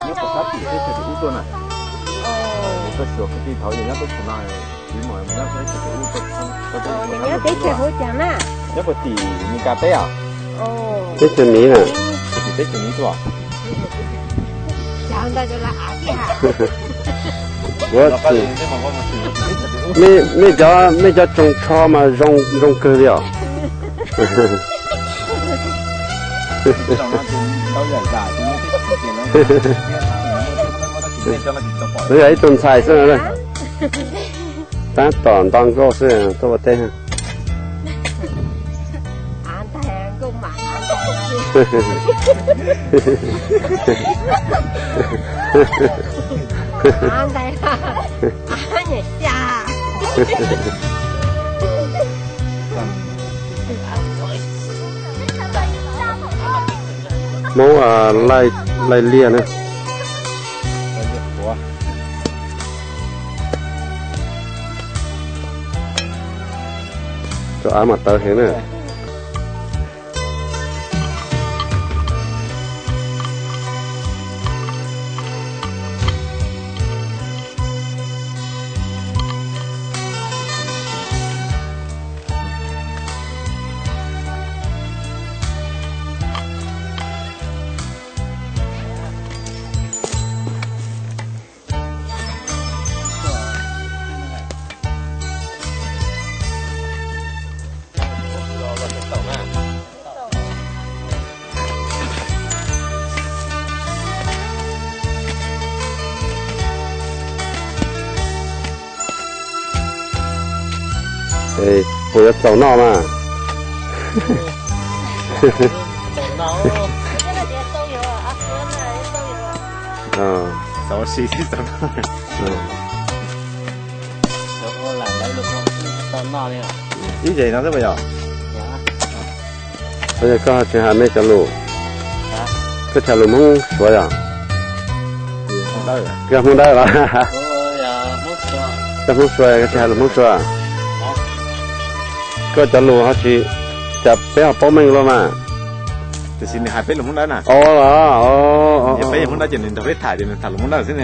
Nyob puag tim teb chaws tim ub tuaj na. Koj xyuas kwv tij thaum nyob teb chaws no, nyob teb chaws tim ub tuaj. Nyob teb chaws ub tuaj na. Nyob puag tim Mis Kas teb os. Teb chaws Miv na. Puag tim teb chaws Miv tuaj. Nej cov, nej cov tsoos tsho mas zoo kawg li os. Nws yog ib tug ntxhais xwb na. Tab tom nto nkauj xwb tuaj ua teb. Hmoob laij liaj na. Rau av mas tawv heev na. Puas yuav txaus noj mas? Ib yam no xwb puas yog? Koj tsis hais mej cov lus, koj tsis hais lus Hmoob Suav yog? Koj Hmoob Dawb los? Koj Hmoob Suav koj tsis hais lus Hmoob Suav? Koj cov lus ho tsis, cas peb ho paub meej luaj mas. Tiam sis nws hais peb lus Hmoob Dawb na. Os, peb yog Hmoob Dawb ces nws nrog peb tham ces nws tham lus Hmoob Dawb xwb ne.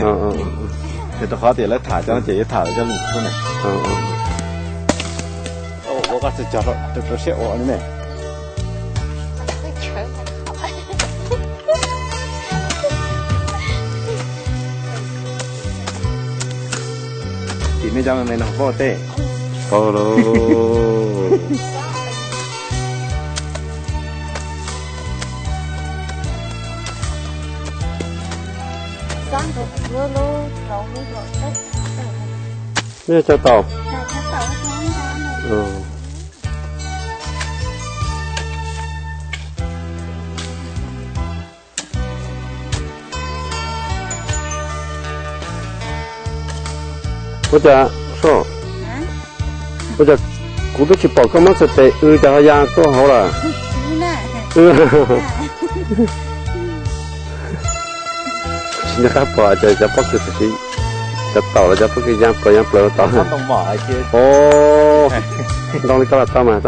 Ces rau qhov tias lawv tham cov no ces yuav tham cov lus Suav ne. Ua koj txawj cog rau siab ua li ne. Tim nej cov me me no pab ua teb. Tau lauj. Nej cog taum. Ua cas, Soj, ua cas kuv twb tsis pom koj muab txhais tes w cas ho ya tuaj hauv lawm? Tsis nco qab pom ces cov pob kws tam sim, cov taum los cov pob kws ya plaws ya plaws tod. Ntoo li koj los tau mas.